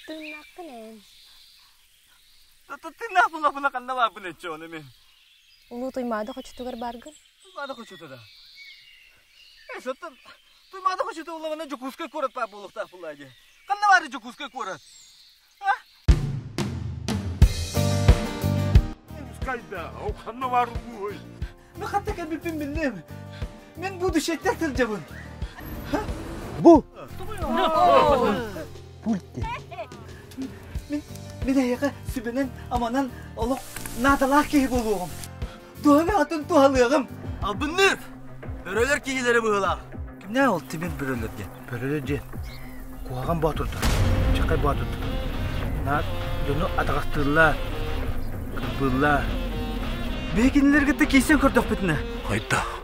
Тыыннааххын эн. Тыыннаах буллахпына ханна баарбын эччи ону мин. Улуу Туймаада хочотугар бааргын? Туймаада хочото да. Э, соттон Туймаада хочото улаҕана Дьокуускай куорат баар буолуохтаах буллаа дии. Ханна баары Дьокуускай куорат? Дьокуускайда, ол ханна баар улууһуй? Мен хатта кэлбиппин биллим. Мен будущеттер сылдьабын. Бу. Пульт. Мин мин эһиэхэ сүбэнэн, аманан олох наадалаах киһи буолуоҕум. Туһаны атын туһалыаҕым. Албынныыр! Бөрөлөр киһилэрэ быһыылаах. Кимнээх ол тимир бөрөлөр диэн? Бөрөлөр диэн куһаҕан боотурдар, чахай боотурдар. Наар дьону атаҕастыыллар, кырбыыллар. Биһи кинилэргэ киирсэн көрдөхпүтүнэ. Хайдах?